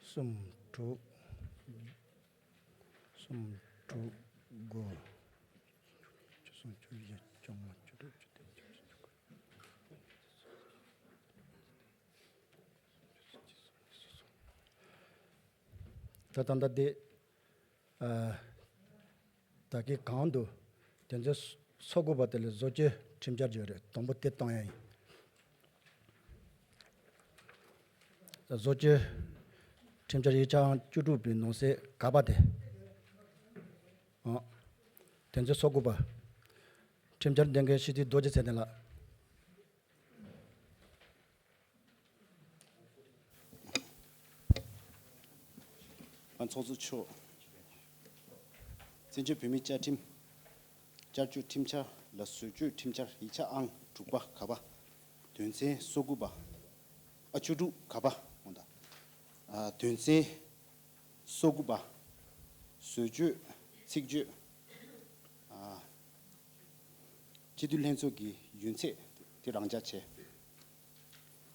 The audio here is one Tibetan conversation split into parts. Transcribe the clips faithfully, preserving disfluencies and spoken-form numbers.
གསུམ། དྲུག་གསུམ། དྲུག་དགུ། བཅུ་གསུམ། བཅུ་བཞི། བཅོ་ལྔ། བཅུ་དྲུག། བཅུ་བདུན། བཅུ་བརྒྱད། བཅུ་དགུ། ད་ད་ལྟ་དེ། ཨ། ད་གིན་གོང་དུ་དོན་ཚན་སོ་དགུ་པ་དེ་ལ་བཟོ་བཅོས་ཁྲིམས་འཆར་ཡོད་རེད། དང་པོ་དེ་བཏང་ཡ་ཡིན། བཟོ་བཅོས་ཁྲིམས་འཆར་ཡིག་ཆ་ཨང་བཅུ་དྲུག་པའི་ནང་གསེས་ག་པ་དེ། ཨ། དོན་ཚན་སོ་དགུ་པ། ཁྲིམས་འཆར་འདོན་མཁན་སྤྱི་འཐུས་རྡོ་རྗེ་ཚེ་བརྟན་ལགས། ཨ། ཚོགས་གཙོ་མཆོག་བཙན་བྱོལ་བོད་མིའི་བཅའ་ཁྲིམས་བསྐྱར་བཅོས་ཁྲིམས་འཆར་ལ་བཟོ་བཅོས་ཁྲིམས་འཆར་ཡིག་ཆ་ཨང་དྲུག་པ་ག་པ། དོན་ཚན་སོ་དགུ་པ། ཨ། བཅུ་དྲུག་ག་པ། འོ་ད། ཨ། དོན་ཚན་སོ་དགུ་པ། བཟོ་བཅོས་ཚིག་བརྗོད། ཨ། སྤྱི་འཐུས་ལྷན་ཚོགས་ཀྱི་ཡུན་ཚད་དེ་རང་འཇགས་བྱས།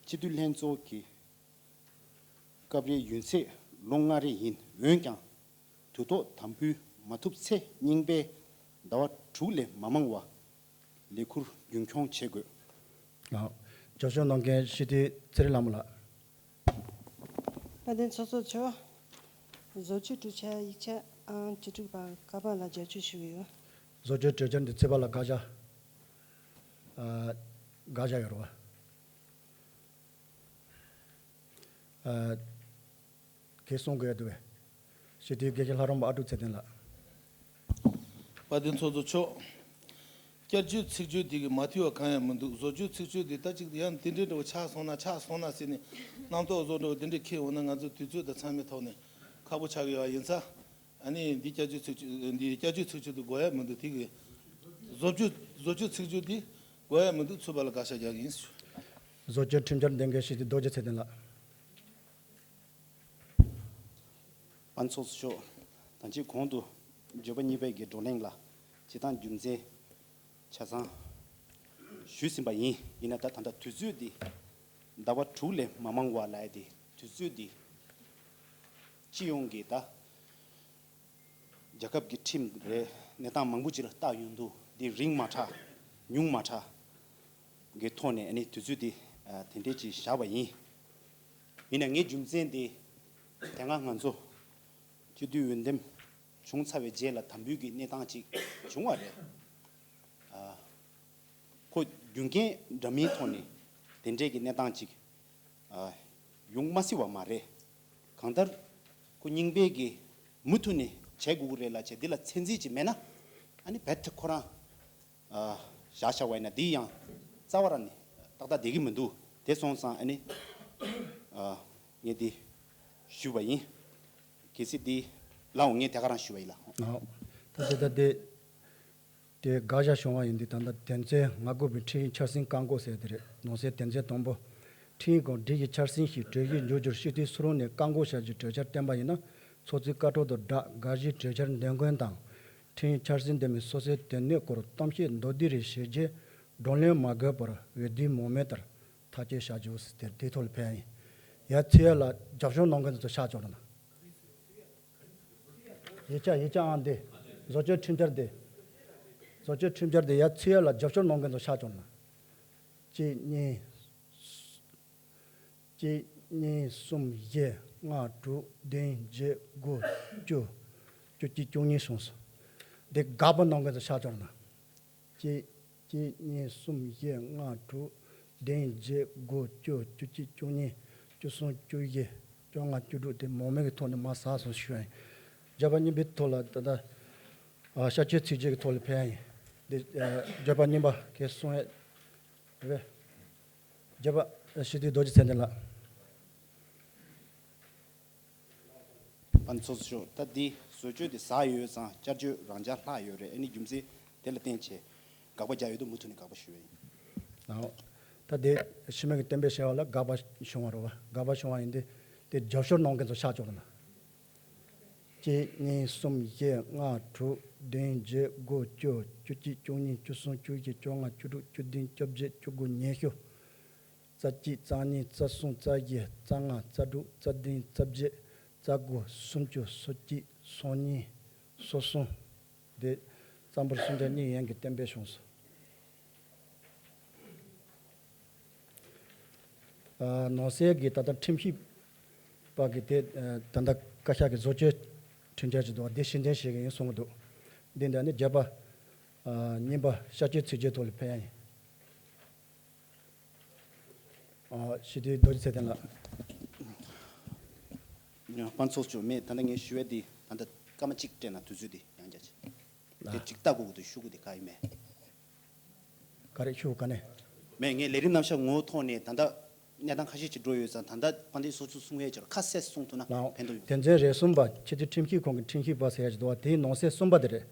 སྤྱི་འཐུས་ལྷན་ཚོགས་ཀྱི་སྐབས་རེའི་ཡུན་ཚད་ལོ་ལྔ་རེ་ཡིན། འོན་ཀྱང་དུས་ཐོག་དམ་འབུལ་མ་ཐུབ་ཚེ་རྙིང་པའི་ཟླ་བ་དྲུག་ལས་མ་མང་བ་ལས་འཁུར་རྒྱུན་འཁྱོངས་བྱེད་དགོས། ཨ། རྒྱབ་སྐྱོར་གནང་མཁན་སྤྱི་འཐུས་ཚེ་རིང་ལྷ་མོ་ལགས། དཔལ་ལྡན་ཚོགས་གཙོ་མཆོག་བཟོ་བཅོས་གྲོས་འཆར་ཡིག་ཆ་ཨང་བཅུ་དྲུག་པ་ག་པ་ལ་རྒྱབ་སྐྱོར་ཞུ་གི་ཡོད། བཟོ་བཅོས་གྲོས་འཆར་འདི་ཚོད་དཔག་ལ་དགག་བཞག་ཨ། དགག་བཞག་ཡོད་རེད་བ། ཨ། གང་གསུང་དགོས་ཡ་འདུག་བས། སྤྱི་འཐུས་དགེ་བཤེས་ལྷ་རམས་པ་ཨ་ཀྲུག་ཚེ་བརྟན་ལགས། དཔལ་ལྡན་ཚོགས་གཙོ་མཆོག་བསྐྱར་བཅོས་ཚིག་བརྗོད་འདི་གིས་མ་མཐུན་པ་གང་ཡང་མི་འདུག་བཟོ་བཅོས་ཚིག་བརྗོད་འདི་ལྟ་ཅིག་ཡང་འདི་འདྲའི་འདྲ་བོ་ཆགས་སོང་ན་ཆགས་སོང་ན་ཟེར་ནས་རྣམ་རྟོག་བཟོ་འདྲ་བོ་འདི་འདྲའི་འཁྱེར་འོང་ན་ང་ཚོ་དུས་ཚོད་དང་མཚམས་མེད་ཐོག་ནས་ཁག་པོ་ཆགས་ཀྱི་ཡོད་པ་ཡིན་ཙང་། ཨ་ནི་འདི་བསྐྱར་བཅོས་ཚིག་བརྗོད་འདི་བསྐྱར་བཅོས་ཚིག་བརྗོད་འདི་དགོས་ཡ་མི་འདུག་དེ་གི་བཟོ་བཅོས་བཟོ་བཅོས་ཚིག་བརྗོད་འདི་དགོས་ཡ་མི་འདུག་ཚུད་པ་ལ་དགག་བཞག་རྒྱག་གི་ཡིན། བཟོ་བཅོས་ཁྲིམས་འཆར་འདོན་མཁན་སྤྱི་འཐུས་རྡོ་རྗེ་ཚེ་བརྟན་ལགས། ཨ། ཚོགས་གཙོ་མཆོག་ད་ཅི་གོང་དུ་བརྗོད་པ་གཉིས་པའི་གི་བགྲོ་གླེང་ལ་བྱེད་སྟངས་རྒྱུ་མཚན་ཆ་ཚང་ཞུས་ཟིན་པ་ཡིན། ཡིན་ན་ད་ད་ལྟ་དུས་ཚོད་འདི་ཟླ་བ་དྲུག་ལས་མ་མང་བ་ལབ་ཡ་དེ་དུས་ཚོད་འདི་སྤྱི་ཡོངས་ཀྱི་ད་རྒྱལ་ཁབ་ཀྱི་ཁྲིམས་རེད། གནས་སྟངས་མང་པོ་ཅིག་ལ་བལྟ་ཡོང་དུས་འདི་རིང་མ་དྲགས་ཉུང་མ་དྲགས་ཀྱི་ཐོག་ནས་ཨ་ནི་དུས་ཚོད་འདི་ཨ་དེ་འདྲས་ཅིག་བཞག་པ་ཡིན། ཡིན་ན་ངའི་རྒྱུ་མཚན་འདི་དེ་སྔ་ང་ཚོ་སྤྱི་འཐུས་འོས་འདེམས་བྱུང་ཚར་བའི་རྗེས་ལ་དམ་འབུལ་གྱི་གནས་སྟངས་ཅིག་བྱུང་བ་རེད། ཨ། ཁོ་རྒྱུ་རྐྱེན་འདྲ་མིན་ཐོག་ནས་དེ་འདྲས་ཀྱི་གནས་སྟངས་ཅིག་ཨ། ཡོང་མ་སྲིད་པ་མ་རེད། གང་ལྟར་ཁོ་རྙིང་པའི་གི་མུ་མཐུད་ནས་བྱེད་དགོས་ཀྱི་རེད་ལབ་བྱས་འདི་ལ་ཚད་འཛིན་ཅིག་མེད་ན་ཨ་ནི་རྦད་དེ་ཁོ་རང་ཨ་བཞག་བཞག་པ་ཡིན་ན་འདི་ཡང་རྩ་བ་རང་ནས་ཏག་ཏག་བསྡད་ཀྱི་མི་འདུག་དེ་སོང་ཙང་ཨ་ནི་ཨ་ངས་འདི་ཞུས་པ་ཡིན། གལ་སྲིད་འདི་ལའང་ངས་དེ་ག་རང་ཞུས་པ་ཡིན་ལགས། ཨ། ད་དེ་ད་དེ། དེ་དགག་བཞག་བྱུང་བ་ཡིན་དུས་ད་ལྟ་དོན་ཚན་ང་དགུ་པའི་ཁྲིམས་ཡིག་འཆར་ཟིན་བཀག་འགོག་ཟེར་དེ་རེད། ནང་གསེས་དོན་ཚན་དང་པོ། ཁྲིམས་ཡིག་གམ་སྒྲིག་གཞི་འཆར་ཟིན་ཞིག་གྲོས་གཞིར་འཇོག་རྒྱུར་སྤྱི་འཐུས་སུ་རུང་ནས་བཀག་འགོག་བྱ་རྒྱུའི་གྲོས་འཆར་བཏོན་པ་ཡིན་ན་ཚོགས་གཙོའི་བཀའ་འཁྲོལ་དུ་བསྒྲགས། དགག་གཞིའི་གྲོས་འཆར་འདོན་མཁན་དང་། ཁྲིམས་ཡིག་འཆར་ཟིན་འདེམས་པའི་སོ་སོའི་དོན་གནད་སྐོར་གཏམ་བཤད་མདོར་བསྡུས་རེ་བྱས་རྗེས་བགྲོ་གླེང་མ་དགོས་པར་འོས་བསྡུའི་མང་མོས་ལྟར་ཐག་གཅོད་བྱ་རྒྱུ་ཟེར་དེ་དེའི་ཐོག་ལ་ཕན་ཡིན། ཡ་ཚུད་ཡ་ལ་རྒྱབ་སྐྱོར་གནང་མཁན་ཚོ་ཤག་ཅོག་ན། ཡིག་ཆ་ཡིག་ཆ་ཨང་འདི། བཟོ་བཅོས་ཁྲིམས་འཆར་འདི། བཟོ་བཅོས་ཁྲིམས་འཆར་འདི་ཡ་ཚུད་ཡ་ལ་རྒྱབ་སྐྱོར་གནང་མཁན་ཚོ་ཤག་ཅོག་ན། གཅིག་གཉིས། གཅིག་གཉིས་གསུམ་བཞི་ལྔ་དྲུག་བདུན་བརྒྱད་དགུ་བཅུ། བཅུ་གཅིག་བཅུ་གཉིས་བྱུང་སོང་། འདི་དགག་པ་གནང་མཁན་ཚོ་ཤག་ཅོག་ན། གཅིག་གཅིག་གཉིས་གསུམ་བཞི་ལྔ་དྲུག་བདུན་བརྒྱད་དགུ་བཅུ། བཅུ་གཅིག་བཅུ་གཉིས། བཅུ་གསུམ་བཅུ་བཞི། བཅོ་ལྔ་བཅུ་དྲུག་དེ་མང་མོས་ཀྱི་ཐོག་ནས་མར་ཟགས་སོང་ཞུ་ཡ་ཡིན། བརྗོད་པ་གཉིས་པའི་ཐོག་ལ་ད་ལྟ་ཨ་བསྐྱར་བཅོས་ཚིག་བརྗོད་ཀྱི་ཐོག་ལ་ཕན་ཡ་ཡིན། འདི་ཨ་བརྗོད་པ་གཉིས་པ་གས་གསུང་ཡ་རེད། བརྗོད་པ་སྤྱི་འཐུས་རྡོ་རྗེ་ཚེ་བརྟན་ལགས། ཨ་ནི་ཚོགས་གཙོ་མཆོག་ད་འདི་བཟོ་བཅོས་དེ་ཟགས་ཡོད་ཙང་བསྐྱར་བཅོས་རང་འཇགས་ལྷག་ཡོད་རེད། ཨ་ནི་རྒྱུ་མཚན་དེ་ལ་བརྟེན་བྱས་དགག་པ་རྒྱག་ཡོད་དུས་མུ་མཐུད་ནས་དགག་པ་ཞུ་བ་ཡིན། ཨོ། ད་དེ་ཕྱི་མ་གི་གཏན་འབེབས་བྱས་པ་ལ་དགག་པ་བྱུང་བ་རེད་བ། དགག་པ་བྱུང་བ་ཡིན་དུས་དེ་རྒྱབ་སྐྱོར་གནང་མཁན་ཚོ་ཤག་ཅོག་ན། གཅིག་གཉིས་གསུམ་བཞི་ལྔ་དྲུག་བདུན་བརྒྱད་དགུ་བཅུ། བཅུ་གཅིག་བཅུ་གཉིས། བཅུ་གསུམ་བཅུ་བཞི། བཅོ་ལྔ་བཅུ་དྲུག་བཅུ་བདུན་བཅོ་བརྒྱད་བཅུ་དགུ་ཉི་ཤུ། རྩ་གཅིག་རྩ་གཉིས། རྩ་གསུམ། རྩ་བཞི། རྩ་ལྔ། རྩ་དྲུག་རྩ་བདུན། རྩ་བརྒྱད། རྩ་དགུ། སུམ་ཅུ། སོ་གཅིག། སོ་གཉིས། སོ་གསུམ། དེ་རྩ་འབོར་སུམ་བརྒྱ་གཉིས་ཡན་གྱི་གཏན་འབེབས་བྱུང་སོང་། ཨ། ནང་གསེས་ཀྱི་ད་ལྟ་ཁྲིམས་ཞིབ་པ་གི་དེ། ཨ། ད་ལྟ་བཀའ་ཤག་གི་བཟོ་བཅོས་ཁྲིམས་འཆར་ཅིག་འདུག་པ། འདི་ཕྱིར་འཐེན་བྱེད་ཀྱི་ཡིན་གསུང་གི་འདུག། འདི་འདྲ་ནི་བརྒྱ་པ། ཨ། གཉིས་པ་བསྐྱར་བཅོས་ཚིག་བརྗོད་ཐོག་ལ་ཕེབས་ཡ་ཡིན། ཨ། སྤྱི་འཐུས་རྡོ་རྗེ་ཚེ་བརྟན་ལགས། པ་ཚོགས་གཙོ་མཆོག། མེད། ད་ལྟ་ངས་ཞུ་ཡ་འདི་ད་ལྟ་སྐར་མ་གཅིག་སྤྲད་ན། དུས་ཚོད་འདི་ཡང་བསྐྱར་ཅིག་དེ་གཅིག་ལྟ་དགོས་ཀྱི་འདུག། ཤོག་གུ་དེ་ག་ཡིན་མེད། ག་རེ། ཤོག་གུ་ག་ནས། མེད། ངས་ལས་རིམ་རྣམ་གཞག་ངོ་བོ་ཐོག་ནས་ད་ལྟ་གནས་སྟངས་ཁ་ཤས་ཅིག་འགྲོ་ཡོད་ཙང་། ད་ལྟ་དཔལ་ལྡན་ཚོགས་གཙོས་གསུང་ཡས་ཅིག་ཁ་གསལ་གསུང་ཐུབ་ན་ལགས། ཕན་ཐོགས་ཡོད། དོན་ཚན་རེ་གསུམ་པ། ཆེས་མཐོའི་ཁྲིམས་ཞིབ་ཁང་གི་ཁྲིམས་ཞིབ་པ་ཟེར་ཡ་ཅིག་འདུག་པ། དེའི་ནང་གསེས་གསུམ་པ་དེ་རེད།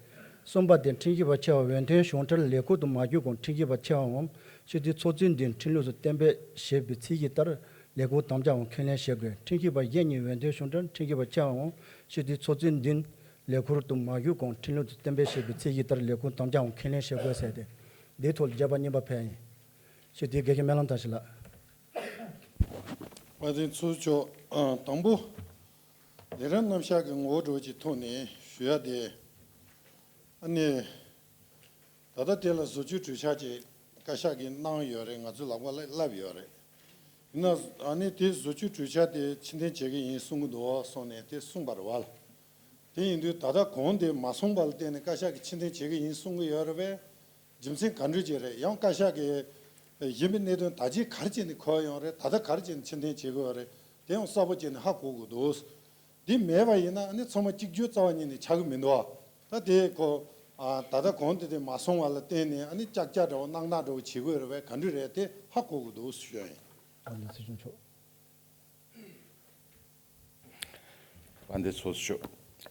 གསུམ་པ་དེ། ཁྲིམས་ཞིབ་པ་ཆེ་བ་འོས་ཐོན་གཞུང་འབྲེལ་ལས་ཁུར་དུ་མ་ཞུགས་གོང་ཁྲིམས་ཞིབ་པ་ཆེ་བའམ་སྤྱི་འཐུས་ཚོགས་གཙོས་འདུན་ཁྲིམས་ལུགས་སུ་གཏན་འབེབས་བྱས་པའི་ཚད་གཞི་ལྟར་ལས་ཁུར་དམ་བཅའ་འོག་ཁས་ལེན་བྱེད་དགོས། ཁྲིམས་ཞིབ་པ་གཞན་གཉིས་འོས་ཐོན་གཞུང་འབྲེལ་ཁྲིམས་ཞིབ་པ་ཆེ་བའམ་སྤྱི་འཐུས་ཚོགས་གཙོས་འདུན་ལས་ཁུར་དུ་མ་ཞུགས་གོང་ཁྲིམས་ལུགས་སུ་གཏན་འབེབས་བྱས་པའི་ཚད་གཞི་ལྟར་ལས་ཁུར་དམ་བཅའ་འོག་ཁས་ལེན་བྱེད་དགོས་ཟེར་ཏེ། འདིའི་ཐོག་ལ་བརྒྱ་པ་གཉིས་པ་ཕེབས་ཡིན། སྤྱི་འཐུས་དགེ་བཤེས་སྨོན་ལམ་མཐར་ཕྱིན་ལགས། དཔལ་ལྡན་ཚོགས་གཙོ། ཨ། དང་པོ། ལས་རིམ་རྣམ་གཞག་གི་ངོ་བོ་འདྲ་བོ་ཅིག་ཐོག་ནས་ཞུ་ཡ་དེ། ཨ་ནི། ད་ལྟ་དེ་ལ་བཟོ་བཅོས་གྲོས་འཆར་ཅིག་བཀའ་ཤག་གིས་གནང་ཡོད་རེད། ང་ཚོའི་ལག་པ་ལ་བསླབས་ཡོད་རེད། ཡིན་ན་ཨ་ནི་དེ་བཟོ་བཅོས་གྲོས་འཆར་དེ་ཕྱིར་འཐེན་བྱེད་ཀྱི་ཡིན་གསུང་གི་འདུག་གསུངས་ནས་དེ་གསུངས་པ་རེད་བ། དེ་ཡིན་དུས་ད་ལྟ་གོང་དེ་མ་སོང་བ་ལ་བརྟེན་ནས་བཀའ་ཤག་གིས་ཕྱིར་འཐེན་བྱེད་ཀྱི་ཡིན་གསུང་གི་ཡོད་རེད་པས། རྒྱུ་མཚན་ག་འདྲ་ཅིག་རེད། ཡང་བཀའ་ཤག་གིས་གཞན་པའི་གནད་དོན་ད་ཅི་ག་རེ་བྱས་ནས་གོ་ཡོང་རེད། ད་ལྟ་ག་རེ་བྱས་ནས་ཕྱིར་འཐེན་བྱེད་དགོས་རེད། དེ་ཡང་གསལ་པོ་བྱས་ནས་ཧ་གོ་དགོས་འདུག། འདི་མེད་པ་ཡིན་ན་ཨ་ནི་ཚང་མ་གཅིག་གྱུར་རྩ་བ་ཉིད་ནས་ཆགས་ཀྱི་མི་འདུག་ཨ། ད་དེ་ཁོ། ཨ། ད་ལྟ་གོང་དེ་དེ་མ་སོང་བ་ལ་བརྟེན་ནས་ཨ་ནི་ཀྱག་ཀྱག་འདྲ་བོ་གནང་སྟངས་འདྲ་བོ་བྱེད་དགོས་རེད་པས། ག་འདྲ་རེད་དེ་ཧ་གོ་དགོས་འདུག་ཞུ་ཡ་ཡིན། ཨ་ནི་སྲིད་སྐྱོང་མཆོག། དཔལ་ལྡན་ཚོགས་གཙོ་མཆོག།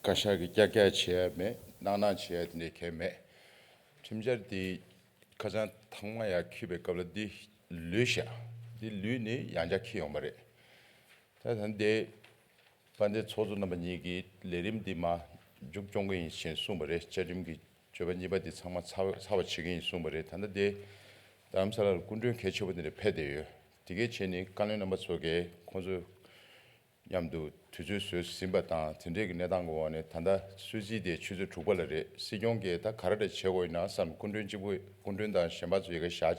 བཀའ་ཤག་གིས་ཀྱག་ཀྱག་བྱེད་ཡ་མེད། གནང་གནང་བྱེད་ཡ་དེ་འདྲ་གང་ཡང་མེད། ཁྲིམས་འཆར་དེ་ཁ་བྱང་ཐེངས་མ་ཡར་འཁྱེར་བའི་སྐབས་ལ་འདི་ལུས་བཞག། འདི་ལུས་ནས་ཡང་བསྐྱར་འཁྱེར་ཡོང་བ་རེད། ད་ད་ལྟའི་དཔལ་ལྡན་ཚོགས་གཙོ་རྣམ་པ་གཉིས་ཀྱིས་ལས་རིམ་འདི་མར་མཇུག་སྐྱོང་གི་ཡིན་ཞེས་གསུངས་པ་རེད། བཅའ་ཁྲིམས་ཀྱི་བཅོས་པ་གཉིས་པ་འདི་ཚང་མ་ཚར་ཚར་བ་བྱེད་ཀྱི་ཡིན་གསུངས་པ་རེད། ད་ལྟ་དེ་རྡ་རམ་ས་ལར་སྐུ་མགྲོན་གལ་ཆེ་བོ་འདི་འདྲ་ཕེབས་བསྡད་ཡོད། དེ་གའི་ཆེད་ནས་བཀའ་བློན་རྣམ་པ་ཚོ་གིས་ཁོང་ཚོ་མཉམ་དུ་དུས་ཚོད་བཟོས་ཟིན་པ་དང་། དེ་འདྲའི་གི་གནས་སྟངས་ཀྱི་འོག་ནས་ད་ལྟ་གསོལ་ཚིགས་དེ་ཆུ་ཚོད་དྲུག་པ་ལ་རེད། སྲིད་སྐྱོང་གིས་ད་ག་རེ་འདྲ་བྱེད་དགོས་ཡིན་ན་བསམ། སྐུ་མགྲོན་གཅིག་པུ། སྐུ་མགྲོན་དང་གཞན་པ་ཚོ་ཡ་གི་བཞག་བྱས།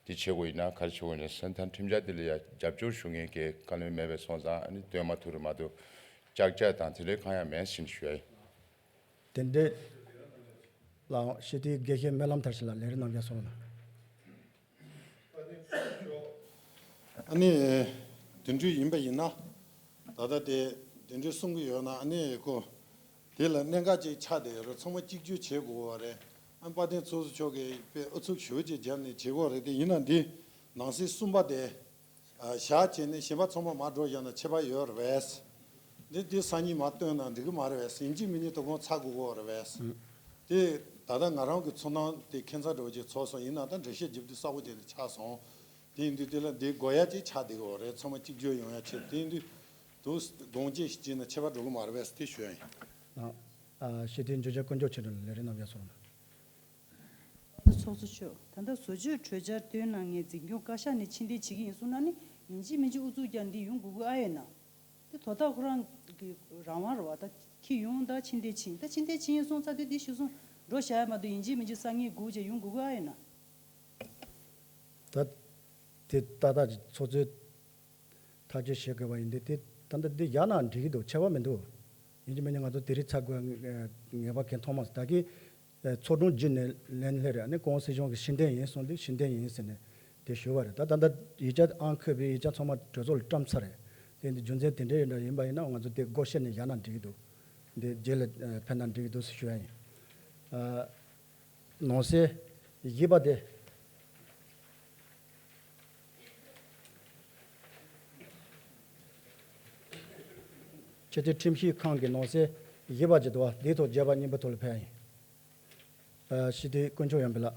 དེ་བྱེད་དགོས་ཡིན་ན་ག་རེ་བྱེད་དགོས་ཡིན་ན་ཟེར། ད་ཁྲིམས་འཆར་དེ་ལ་ཡ་རྒྱབ་སྐྱོར་ཞུ་མཁན་གྱི་བཀའ་བློན་མེད་པ་སོང་ཙང་ཨ་ནི་འདོན་མ་ཐུབ་རེད་མ་གཏོགས་ཀྱག་ཀྱག་དང་དེ་འདྲའི་གང་ཡང་མེད་ཟེར་ཞུ་ཡ་ཡིན། དེ་འདྲའི་ལའང་སྤྱི་འཐུས་དགེ་བཤེས་སྨོན་ལམ་མཐར་ཕྱིན་ལགས། ལས་རིམ་རྣམ་གཞག་སོང་ལ། ཨ་ནི་དེ་འདྲ་ཡིན་པ་ཡིན་ན། ད་ལྟ་དེ་དེ་འདྲ་གསུང་གི་ཡོད་ན་ཨ་ནི་ཁོ། དེ་ལ་གནད་འགག་ཅིག་ཆགས་བསྡད་ཡོད་རེད། ཚང་མ་གཅིག་གྱུར་བྱེད་དགོས་པ་རེད། ཨ། དཔལ་ལྡན་ཚོགས་གཙོ་མཆོག་གིས་དཔེ་ཨུ་ཚུགས་ཞེ་པོ་ཅིག་བརྒྱབ་ནས་བྱེད་དགོས་རེད། དེ་ཡིན་ན་འདི་ནང་གསེས་གསུམ་པ་དེ། ཨ། བཞག་བྱས་ནས་གཞན་པ་ཚང་མ་མར་འགྲོ་བཞག་ན་ཁྱད་པར་ཡོད་རེད་པས། འདི་འདི་སང་ཉིན་མར་བཏོན་ན་འགྲིག་གི་མ་རེད་པས། ཡིན་གཅིག་མིན་གཅིག་དོ་དགོང་ཚར་དགོས་ཀྱི་རེད་པས། དེ་ད་ལྟ་ང་རང་གི་ཚོར་སྣང་དེ་ཁྱད་མཚར་འདྲ་བོ་ཅིག་ཚོར་སོང་། ཡིན་ན་ད་འགྲེལ་བཤད་རྒྱབ་དུས་གསལ་པོ་བྱས་ནས་ཆགས་སོང་། དེ་ཡིན་དུས་དེ་ལ་འདི་དགོས་ཡ་ཅིག་ཆགས་བསྡད་ཀྱི་ཡོད་རེད། ཚང་མ་གཅིག་གྱུར་ཡོང་ཡ་ཆེད། དེ་ཡིན་དུས་དུ་དགོངས་བཅས་ཤིག་བྱས་ན་ཁྱད་པར་འགྲོ་གི་མ་རེད་པས་དེ་ཞུ་ཡ་ཡིན། ཨ། ཨ། སྤྱི་འཐུས་འབྱོར་རྒྱས་དཀོན་མཆོག་མཆོག་ལ་ལས་རིམ་རྣམ་གཞག་སོང་ལ། ཚོགས་གཙོ་མཆོག། ད་ལྟ་བཟོ་བཅོས་གྲོས་འཆར་བཏོན་གནང་མཁན་འཛིན་སྐྱོང་བཀའ་ཤག་ནས་ཕྱིར་འཐེན་བྱེད་ཀྱི་ཡིན་གསུངས་ན་ནི་ཡིན་གཅིག་མིན་གཅིག་ཨུ་ཚུགས་རྒྱག་འདི་ཡོང་དགོས་ཀྱི་ཨ་ཡོད་ན། དེ་དོ་བདག་ཁོ་རང་གི་རང་དབང་རེད་བ། ད་ཁྱི་ཡོང་ད་ཕྱིར་འཐེན་ཕྱིན། ད་ཕྱིར་འཐེན་ཕྱིན་ཡིན་སོང་ཙང་དེ་འདི་གཞི་བཟུང་འགྲོ་བཞག་ཡ་མ་གཏོགས་ཡིན་གཅིག་མིན་གཅིག་སང་ཉིན་སྒུག་བྱས་ཡོང་དགོས་ཀྱི་ཨ་ཡོད་ན། ད་དེ་ཏག་ཏག་ཅིག་ཚོགས་གཙོས་ཐག་གཅོད་བྱེད་དགོས་པ་ཡིན་དུས། དེ་ད་ལྟ་འདི་བཞག་ན་འགྲིག་གི་འདུག། ཁྱད་པར་མི་འདུག། ཡིན་གཅིག་མིན་གཅིག་ང་ཚོ་དེ་རིང་ཚར་དགོས་ངེས་པ་གང་ཡང་མཐོང་མ་སོང་། ད་གིན་ཚོགས་དྲུང་བརྒྱུད་ནས་ལན་སླེབས་རེད། ཨ་ནི་སྐུ་ངོ་སྲིད་སྐྱོང་གིས་ཕྱིར་འཐེན་ཡིན་གསུངས་དུས་ཕྱིར་འཐེན་ཡིན་ཟེར་ནས་དེ་ཞུས་པ་རེད། ད་ད་ལྟ་ཡིག་ཆ་ཨང་ཁུས་པའི་ཡིག་ཆ་ཚང་མ་གྲོས་ཚོགས་ལ་བཀྲམ་ཚར་རེད། དེ་འདི་རྒྱུ་མཚན་དེ་འདྲ་ཡིན་འདྲ་ཡིན་པ་ཡིན་ན་ང་ཚོ་དེ་སྒོ་ཕྱེ་ནས་བཞག་ན་འགྲིག་གི་འདུག། འདི་རྗེས་ལ་ཕན་ན་འགྲིག་གི་འདུག་ཟེར་ཞུ་ཡ་ཡིན། ཨ། ནང་གསེས་བཞི་པ་དེ། སྤྱི་འཐུས་ཁྲིམས་ཞིབ་ཁང་གི་ནང་གསེས་བཞི་པ་ཅིག་འདུག་པ། འདིའི་ཐོག་བརྒྱ་པ་གཉིས་པ་ཐོག་ལ་ཕེབས་ཡ་ཡིན། ཨ། སྤྱི་འཐུས་དཀོན་མཆོག་ཡངས་པའི་ལགས།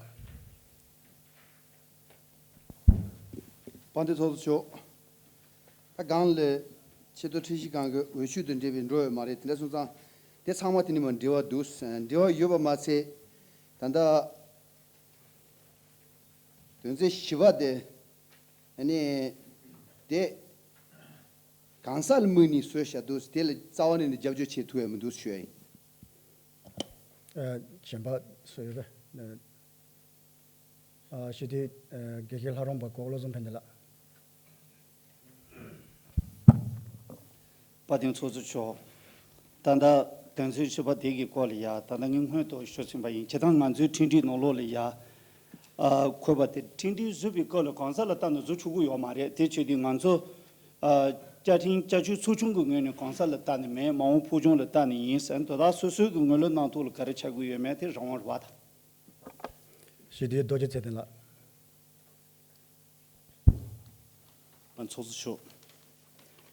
དཔལ་ལྡན་ཚོགས་གཙོ་མཆོག། ད་སྒང་ལ་ཆེས་མཐོ་ཁྲིམས་ཞིབ་ཁང་གི་འོས་ཆོས་དང་འབྲེལ་བའི་འགྲོ་ཡོད་མ་རེད། དེ་འདྲ་སོང་ཙང་དེ་ཚང་མ་དེ་ནི་མ་འབྲེལ་བ་འདུག། འབྲེལ་བ་ཡོད་པ་མ་ཚད། ད་ལྟ་དོན་ཚན་བཞི་པ་དེ། ཨ་ནི་དེ་ གང་ཟག་ལ་དམིགས་ནས་བཟོས་བཞག་འདུག་དེ་ལ་རྩ་བ་ནས་ནི་རྒྱབ་སྐྱོར་བྱེད་ཐུབ་ཡ་མི་འདུག་ཞུ་ཡ་ཡིན། ཨ། གཞན་པ་སུ་ཡོད་པས། ཨ། ཞུ་དེ། ཨ། དགེ་བཤེས་ལྷ་རམས་པ་གོ་བློ་བཟང་ཕན་བདེ་ལགས། དཔལ་ལྡན་ཚོགས་གཙོ་མཆོག་ད་ལྟ་དོན་ཚན་བཅུ་པ་དེ་གི་སྐོར་ལ་ཡ། ད་ལྟ་ངས་སྔོན་དུ་ཞུ་ཚུན་པ་ཡིན། སྤྱིར་བཏང་ང་ཚོའི་ཁྲིམས་སྒྲིག་ནང་ལོགས་ལ་ཡ། ཨ། འཁོད་པ་དེ་ཁྲིམས་སྒྲིག་བཟོས་པའི་སྐབས་ལ་གང་ཟག་ལ་ལྟ་ན་བཟོ་ཆོག་གི་ཡོད་མ་རེད། དེ་བྱས་དུས་ང་ཚོ། ཨ། བཅའ་ཁྲིམས་བཅའ་ཆོས་ཚོགས་ཆུང་གི་ངོས་ནས་གང་ཟག་ལ་ལྟ་ནི་མེད། མ་འོངས་ཕུགས་བྱུང་ལ་ལྟ་ནི་ཡིན་ཟེར། དོ་བདག་སོ་སོའི་གི་ངོས་ལ་གནང་ཐོག་ལ་ག་རེ་ཆགས་ཀྱི་ཡོད་མེད་དེ་རང་དབང་རེད་པ། ད། ཞུ་དེ་རྡོ་རྗེ་ཚེ་བརྟན་ལགས། ཨ། ཚོགས་གཙོ་མཆོག་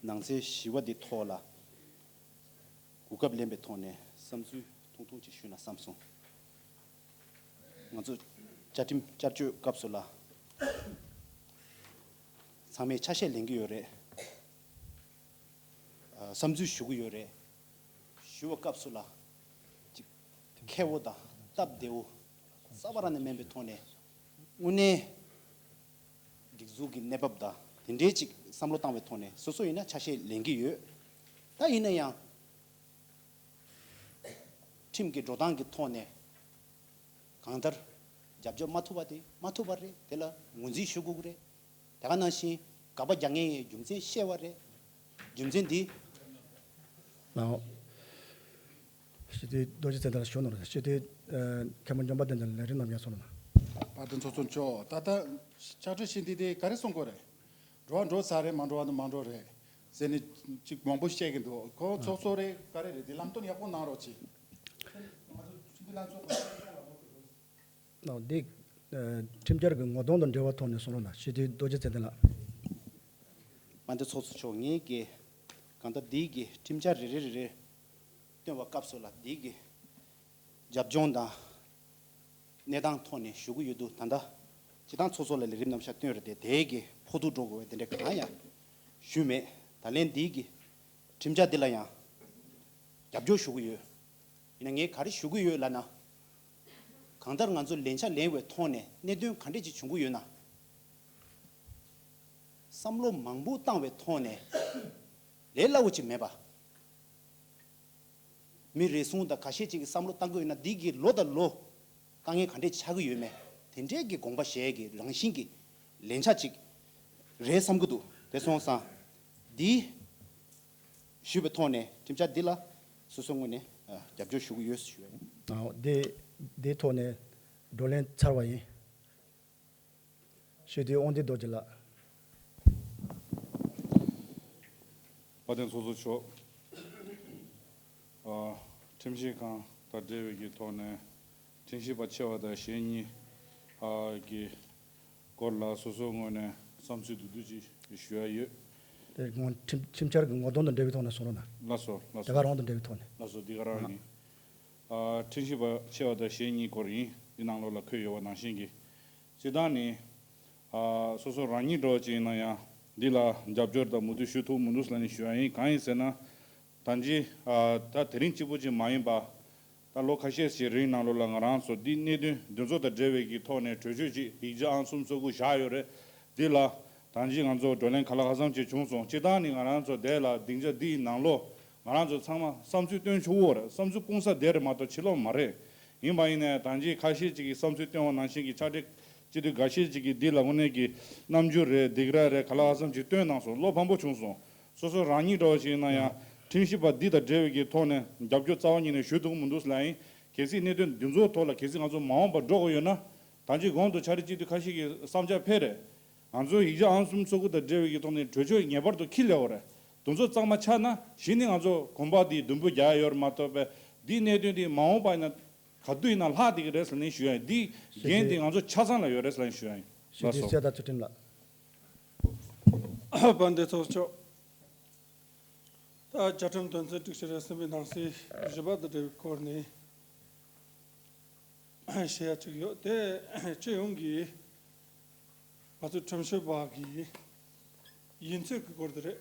ནང་གསེས་བཞི་པ་འདི་ཐོག་ལ་གོ་སྐབས་ལེན་པའི་ཐོག་ནས་བསམ་ཚུལ་ཐུང་ཐུང་ཅིག་ཞུས་ན་བསམ་སོང་། ང་ཚོ་བཅའ་ཁྲིམས་བསྐྱར་བཅོས་སྐབས་སུ་ལ་ཚང་མས་ཆ་ཤས་ལེན་གྱི་ཡོད་རེད། ཨ། བསམ་ཚུལ་ཞུ་གི་ཡོད་རེད། ཞུ་བའི་སྐབས་སུ་ལ་ཅིག་མཁས་པོ་དང་སྟབས་བདེ་བོ་རྩ་བ་རང་ནས་མེད་པའི་ཐོག་ནས་དངོས་གནས་སྒྲིག་འཛུགས་ཀྱི་གནས་བབ་དང་དེ་འདྲའི་ཅིག་བསམ་བློ་བཏང་བའི་ཐོག་ནས་སོ་སོ་ཡིན་ན་ཆ་ཤས་ལེན་གྱི་ཡོད། ད་ཡིན་ན་ཡང་ཁྲིམས་ཀྱི་འགྲོ་སྟངས་ཀྱི་ཐོག་ནས་གང་ལྟར་རྒྱབ་སྐྱོར་མ་ཐུབ་པ་དེ་མ་ཐུབ་པ་རེད། དེ་ལ་ངོས་འཛིན་ཞུ་དགོས་ཀྱི་རེད། དེ་ག་ནང་བཞིན་དགག་པ་རྒྱག་མཁན་ཡི་རྒྱུ་མཚན་བཤད་པ་རེད། རྒྱུ་མཚན་འདི། ལའོ། ཞུ་དེ་རྡོ་རྗེ་ཚེ་བརྟན་ལགས་ཞུ་ནོར་ཞུ་དེ། ཨ། མཁན་པོ་འཇམ་དཔལ་དོན་ལྡན་ལས་རིམ་རྣམ་རྒྱལ་སོང་ལ། དཔལ་ལྡན་ཚོགས་གཙོ་མཆོག་ད་ལྟ་བཅའ་ཁྲིམས་ཤིག་འདི་དེ་ག་རེ་གསུང་དགོས་རེད། འགྲོ་བ་འགྲོ་ས་རེད། མ་འགྲོ་བ་དང་མ་འགྲོ་རེད་ཟེར་ནས་ཅིག་མང་པོ་བཤད་ཀྱི་འདུག་ཁོ་ཚོགས་གཙོ་རེད། ག་རེ་རེད། དེ་ལམ་སྟོན་ཡག་པོ་གནང་རོགས་གྱིས། ང་ཚོ་ཁྲིམས་འདི་ལ་ཚོགས་པ། ཨོ། འདི། ཨ། ཁྲིམས་འཆར་གྱི་ངོ་གདོང་དང་འབྲེལ་བའི་ཐོག་ནས་གསུང་རོགས་གནང་། ཞུ་དེ་རྡོ་རྗེ་ཚེ་བརྟན་ལགས། དཔལ་ལྡན་ཚོགས་གཙོ་མཆོག་ངེད་ཀྱིས་གང་ལྟར་འདི་གི་ཁྲིམས་འཆར་རེ་རེ་རེ་རེ་བཏོན་པའི་སྐབས་སུ་ལ་འདི་གི་རྒྱབ་ལྗོངས་དང་གནས་སྟངས་ཐོག་ནས་ཞུ་གི་ཡོད་འདུག་ད་ལྟ་སྤྱིར་བཏང་ཚོགས་གཙོ་ལ་ལས་རིམ་རྣམ་གཞག་བཏོན་རེད་དེ། དེ་གི་ཕོག་ཐུག་འགྲོ་དགོས་པའི་དེ་འདྲ་གང་ཡང་ཞུས་མེད། ད་ལན་འདི་གི་ཁྲིམས་འཆར་འདི་ལ་ཡང་རྒྱབ་སྐྱོར་ཞུ་གི་ཡོད། ཡིན་ན་ངས་ག་རེ་ཞུ་གི་ཡོད་ལབ་ན། གང་ལྟར་ང་ཚོ་ལན་ཆ་ལེན་པའི་ཐོག་ནས་གནད་དོན་ག་འདྲས་ཅིག་བྱུང་གི་ཡོད་ན། བསམ་བློ་མང་པོ་བཏང་བའི་ཐོག་ནས་ལས་སླ་བོ་ཅིག་མེད་པ། མི་རེ་ཟུང་དང་ཁ་ཤས་ཅིག་གིས་བསམ་བློ་བཏང་གི་ཡོད་ན། འདི་གི་ལོ་དང་ལོ་དཀའ་ངལ་ག་འདྲས་ཆགས་ཀྱི་ཡོད་མེད། དེ་འདྲས་ཀྱི་དགོངས་པ་བཞེས་ཀྱི་རང་བཞིན་གྱི་ལན་ཆ་ཅིག་རེད་བསམ་གྱི་འདུག་དེ་སོང་ཙང་འདི་ཞུས་པའི་ཐོག་ནས་ཁྲིམས་འཆར་འདི་ལ་སོ་སོའི་ངོས་ནས། ཨ། རྒྱབ་སྐྱོར་ཞུ་གི་ཡོད་ཞུ་ཡ་ཡིན། ཨ། འདི་འདིའི་ཐོག་ནས་བགྲོ་གླེང་ཚར་བ་ཡིན། ཞུ་དེ་དབང་འདུས་རྡོ་རྗེ་ལགས། དཔལ་ལྡན་ཚོགས་གཙོ་མཆོག་ཨ། ཁྲིམས་ཞིབ་ཁང་དང་འབྲེལ་བའི་གི་ཐོག་ནས་ཁྲིམས་ཞིབ་པ་ཆེ་བ་དང་གཞན་གཉིས། ཨ། གི་སྐོར་ལ་སོ་སོའི་ངོས་ནས་བསམ་ཚུལ་བསྡུས་བསྡུས་ཅིག་ཞུ་ཡ་ཡོད། དེ་སྔོན་ཁྲིམས་ཁྲིམས་འཆར་གྱི་ངོ་གདོང་དང་འབྲེལ་བའི་ཐོག་ནས་གསུང་རོགས་གནང་། ལགས་སོ། ལགས་དེ་སོ། ག་རང་དང་འབྲེལ་བའི་ཐོག་ནས། ལགས་སོ། འདི་ག་རང་ཡིན། ཨ། ཁྲིམས་ཞིབ་པ་ཆེ་བ་དང་གཞན་གཉིས་སྐོར་ཡིན། འདི་ནང་ལོགས་ལ་འཁོད་ཡོད་པ་ནང་བཞིན་གྱི། སྤྱིར་བཏང་ནི། ཨ། སོ་སོ་རང་ཉིད་འདྲ་བོ་ཅིག་ཡིན་ན་ཡང་འདི་ལ་རྒྱབ་སྐྱོར་དང་མུ་མཐུད་ཞུ་ཐུབ་མི་འདུག་ལབ་ནས་ཞུ་ཡ་ཡིན། གང་ཡིན་ཟེར་ན། ད་ཅི། ཨ། ད་དེ་རིང་གཅིག་པུ་ཅིག་མ་ཡིན་པ། ད་ལོ་ཁ་ཤས་ཤིག་རིང་ནང་ལོགས་ལ་ང་རང་ཚོ་འདི་གནད་དོན་འདི་ཚོ་དང་འབྲེལ་བའི་གི་ཐོག་ནས་གྲོས་ཆོད་ཅིག་ཡིག་ཆ་ཨང་གསུམ་ཚོ་དགུ་བཞག་ཡོད་རེད། འདི་ལ་ད་ཅི་ང་ཚོ་བགྲོ་གླེང་ག་ལ་ག་ཙམ་ཅིག་བྱུང་སོང་། སྤྱིར་བཏང་ནི་ང་རང་ཚོ་དེ་ལ་སྡིངས་ཆ་འདིའི་ནང་ལོགས་ང་རང་ཚོ་ཚང་མ་བསམ་ཚུལ་བཏོན་ཆོག་གི་རེད། བསམ་ཚུལ་སྤུངས་ས་དེ་རེད་མ་གཏོགས་ཕྱི་ལོགས་མ་རེད། ཡིན་པ་ཡིན་ནའི་ད་ཅི་ཁ་ཤས་ཅིག་གིས་བསམ་ཚུལ་བཏོན་པ་ནང་བཞིན་གྱི་ཕྱག་སྦྲེལ་སྤྱི་འཐུས་འགའ་ཤས་ཅིག་གིས་འདི་ལ་དངོས་གནས་ཀྱི་རྣམ་འགྱུར་རེད། སྡིགས་ར་རེད། ག་ལ་ག་ཙམ་ཅིག་བཏོན་གནང་སོང་། བློ་ཕམ་པོ་བྱུང་སོང་། སོ་སོ་རང་ཉིད་འདྲ་བོ་ཞིག་ཡིན་ན་ཡང་ཁྲིམས་ཞིབ་པ་འདི་དང་འབྲེལ་བའི་གི་ཐོག་ནས་རྒྱབ་སྐྱོར་རྩ་བ་ཉིད་ནས་ཞུ་ཐུབ་ཀྱི་མི་འདུག་ལབ་ཡིན། གལ་སྲིད་གནད་དོན་འདི་ཚོའི་ཐོག་ལ་གལ་སྲིད་ང་ཚོ་མ་འོངས་པར་འགྲོ་དགོས་ཡོད་ན། ད་ཅི་གོང་དུ་ཕྱག་སྦྲེལ་སྤྱི་འཐུས་ཁ་ཤས་ཀྱིས་བསམ་འཆར་ཕེབས་རེད། ང་ཚོ་ཡིག་ཆ་ཨང་གསུམ་ཚོ་དགུ་དང་འབྲེལ་བའི་གི་ཐོག་ནས་གྲོས་ཆོད་ངེས་པར་དུ་འཁྱེར་སླེབས་དགོས་རེད། དེ་ཚོ་གཙང་མ་ཆགས་ན་གཞི་ནས་ང་ཚོ་གོམ་པ་འདི་མདུན་སྤོ་རྒྱག་ཡ་ཡོད་རེད་མ་གཏོགས་པས། འདིའི་གནད་དོན་འདི་མ་འོངས་པ་ཡིན་ན་ག་དུས་ཡིན་ན་ལྷག་བསྡད་ཀྱི་རེད་ཟེར་ནས་ཞུ་ཡ་ཡིན། འདིའི་འགན་འདི་ང་ཚོ་ཆ་ཚང་ལ་ཡོད་རེད་ཟེར་ནས་ཞུ་ཡ་ཡིན། ཞུ་ལགས་སོ། དེ་གསལ་དག་ཚུལ་ཁྲིམས་ལགས། དཔལ་ལྡན་ཚོགས་གཙོ། ད་བཅའ་ཁྲིམས་དོན་ཚན་དྲུག་ཅུ་རེ་གསུམ་པའི་ནང་གསེས་བཞི་པ་དང་འབྲེལ་བའི་སྐོར་ནས་བཤད་ཡ་ཅིག་ཡོད་དེ། སྤྱི་ཡོངས་ཀྱི་ང་ཚོ་ཁྲིམས་ཞིབ་པ་གི་ཡིན་ཚུལ་གྱི་སྐོར་དེ་རེད།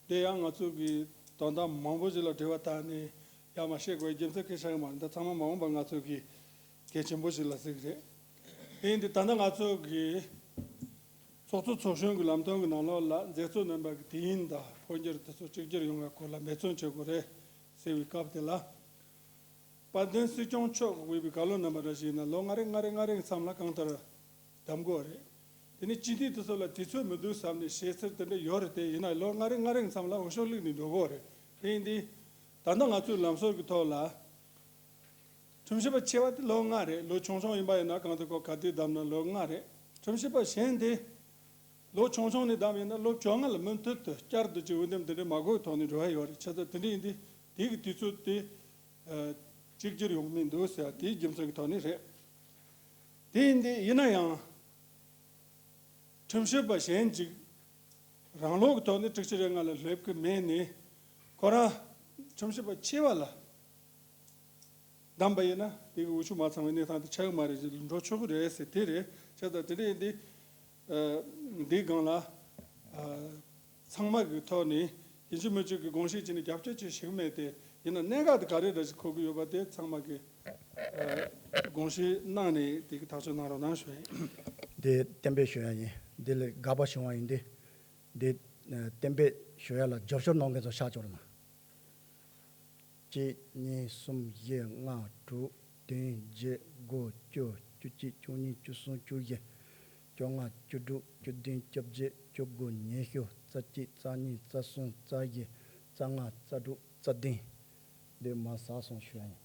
དེ་ཡང་ང་ཚོ་གི་དོན་དག་མང་པོ་ཞིག་ལ་འབྲེལ་བ་བཏགས་ནས་ཡར་མར་བཤད་དགོས་རྒྱུ་མཚན་གང་ཡང་ཆགས་ཀྱི་མ་རེད། འདི་ཚང་མ་མ་འོངས་པར་ང་ཚོ་གི་གལ་ཆེན་པོ་ཞིག་ལ་གཟིགས་རེད། དེ་ཡིན་དུས་ད་ལྟ་ང་ཚོ་གི་ཚོགས་ ཚོགས་གཙོ་ཚོགས་གཞོན་གྱི་ལམ་སྟོན་གྱི་ནང་ལོགས་ལ་མཛད་གཙོ་རྣམ་པ་གི་དུས་ཡུན་དང་འཕོ་འགྱུར་དེ་ཚོ་གཅིག་གྱུར་ཡོང་བའི་སྐོར་ལ་འབད་བརྩོན་བྱེད་དགོས་རེད་ཟེར་བའི་སྐབས་དེ་ལ། དཔལ་ལྡན་སྲིད་སྐྱོང་མཆོག་གིས་དབུས་པའི་བཀའ་བློན་རྣམ་པ་འདྲ་ཞིག་ཡིན་ན་ལོ་ལྔ་རེ་ལྔ་རེ་ལྔ་རེ་མཚམས་ལ་གང་ལྟར་གདམ་དགོས་རེད། དེ་ནས་སྤྱི་འཐུས་དེ་ཚོ་ལ་དུས་ཚོད་མི་འདུག་བསམ་ནས་ཞེ་སེར་དེ་འདྲ་ཡོད་རེད་དེ། ཡིན་ན་ལོ་ལྔ་རེ་ལྔ་རེ་མཚམས་ལ་འོས་ཤོག་བླུགས་ནས་འགྲོ་དགོས་རེད། དེ་ཡིན་དུས་ད་ལྟ་ང་ཚོའི་ལམ་སྲོལ་གྱི་ཐོག་ལ། ཁྲིམས་ཞིབ་པ་ཆེ་བ་དེ་ལོ་ལྔ་རེད། ལོ་ཆུང་ཆུང་ཡིན་པ་ཡིན་ན་གང་དུ་ཁོ་ག་དུས་བདམས་ན་ལོ་ལྔ་རེད། ཁྲིམས་ཞིབ་པ་གཞན་དེ་ལོ་ཆུང་ཆུང་ནས་བདམས་ཡིན་ན་ལོ་བཅོ་ལྔ་ལ་མུ་མཐུད་དུ་བསྐྱར་དུ་ཅིག་འོས་འདེམས་དེ་འདྲའི་མ་དགོས་ཐོག་ནས་འགྲོ་ཡ་ཡོད་རེད། བྱས་ཙང་དེ་འདྲ་ཡིན་དུས་དེ་གི་དུས་ཚོད་དེ་ཨ་གཅིག་གྱུར་ཡོང་མི་འདུག་ཟེར་དེའི་རྒྱུ་མཚན་གྱི་ཐོག་ནས་རེད། དེ་ཡིན་དུས་ཡིན་ན་ཡང་། ཁྲིམས་ཞིབ་པ་གཞན་ཅིག་རང་ལོག་གི་ཐོག་ནས་དྲུག་ཅུ་རེ་ལྔ་ལ་སླེབས་ཀྱི་མེད་ནས་ཁོ་རང་ཁྲིམས་ཞིབ་པ་ཆེ་བ་ལ་བདམས་པ་ཡིན་ན་དེ་གི་འོས་ཤོག་མ་ཚང་བའི་གནས་སྟངས་དེ་ཆགས་ཀྱི་མ་རེད་ཅེས་འགྲོ་ཆོག་གི་རེད་ཟེར་དེ་རེད། བྱས་ཙང་དེ་འདྲ་ཡིན་དུས་ཨ་འདིའི་སྒང་ལ་ཨ། ཚང་མ་གི་ཐོག་ནས་ཡིན་གཅིག་མིན་གཅིག་གི་དགོངས་བཞེས་བྱས་ནས་རྒྱབ་སྐྱོར་བྱེད་ཤེས་ཀྱི་མེད་དེ། ཡིན་ན་གནད་འགག་དེ་ག་རེ་འདྲ་ཞིག་གོ་གི་ཡོད་པ་དེ་ཚང་མ་གི་ཨ་དགོངས་བཞེས་གནང་ནས་དེ་གི་ཐག་གཅོད་གནང་རོགས་གནང་ཞུ་ཡ་ཡིན། དེ་གཏན་འབེབས་ཞུ་ཡ་ཡིན། དེ་ལས་དགག་པ་བྱུང་བ་ཡིན་དུས་དེ་ཨ་གཏན་འབེབས་ཞུ་ཡ་ལ་རྒྱབ་སྐྱོར་གནང་མཁན་ཚོ་ཤག་ཅོར་ན། གཅིག་གཉིས་གསུམ་བཞི་ལྔ་དྲུག་བདུན་བརྒྱད་དགུ་བཅུ་བཅུ་གཅིག་བཅུ་གཉིས་བཅུ་གསུམ་བཅུ་བཞི་བཅོ་ལྔ་བཅུ་དྲུག་བཅུ་བདུན་བཅོ་བརྒྱད་བཅུ་དགུ་ཉི་ཤུ་རྩ་གཅིག་རྩ་གཉིས་རྩ་གསུམ་རྩ་བཞི་རྩ་ལྔ་རྩ་དྲུག་རྩ་བདུན། འདི་མ་ཟ་སོང་ཞུ་ཡ་ཡིན།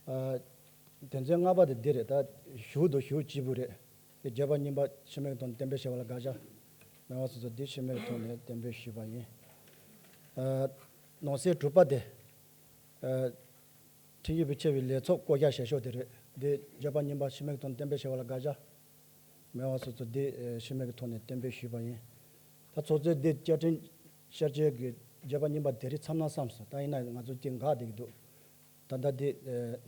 ཨ། དོན་ཚན་ལྔ་པ་དེ་འདི་རེད། ད་ཞུ་དང་ཞུ་བྱེད་པོ་རེད། དེ་བརྗོད་པ་རྙིང་པ་ཕྱི་མིག་དང་གཏན་འབེབས་བྱས་པ་ལ་དགག་བྱ་མེད་པ་སོ་སོ་འདི་ཕྱི་མིག་ཐོག་ནས་གཏན་འབེབས་ཞུས་པ་ཡིན། ཨ། ནང་གསེས་དྲུག་པ་དེ། ཨ། ཁྲིམས་ཞིབ་པའི་ཆེ་བའི་ལས་ཚོགས་བསྐོ་བཞག་བྱེད་ཕྱོགས་དེ་རེད། འདི་བརྗོད་པ་རྙིང་པ་ཕྱི་མིག་དང་གཏན་འབེབས་བྱས་པ་ལ་དགག་བྱ་མེད་པ་སོ་སོ་འདི་ཕྱི་མིག་གི་ཐོག་ནས་གཏན་འབེབས་ཞུས་པ་ཡིན། ད་ཚོགས་གཙོས་འདི་བཅའ་ཁྲིམས་ཤར་བསྐྱོད་ཀྱི་བརྗོད་པ་རྙིང་པ་དེ་རིགས་མཚམས་ལ་བསམ་སོང་། ད་ཡིན་ན་ང་ཚོ་གཅིག་འགག་བསྡད་ཀྱི་འདུག་ད་ལྟ་འདི་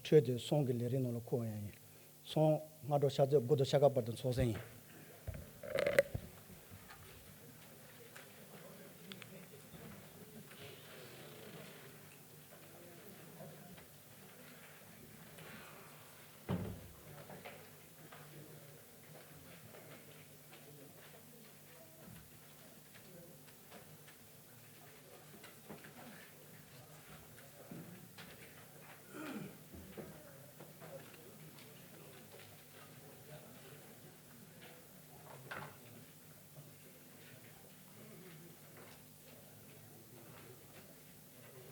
འཕྲོས་ཏེ་གསུམ་གྱི་ལས་རིམ་ནང་ལ་འཁོད་ཡ་ཡིན། གསུམ་སྔ་དྲོ་ཕྱག་ཚོད་དགུ་དང་ཕྱེད་ཀ་བར་དུ་ཚོགས་གསོག་ཡིན།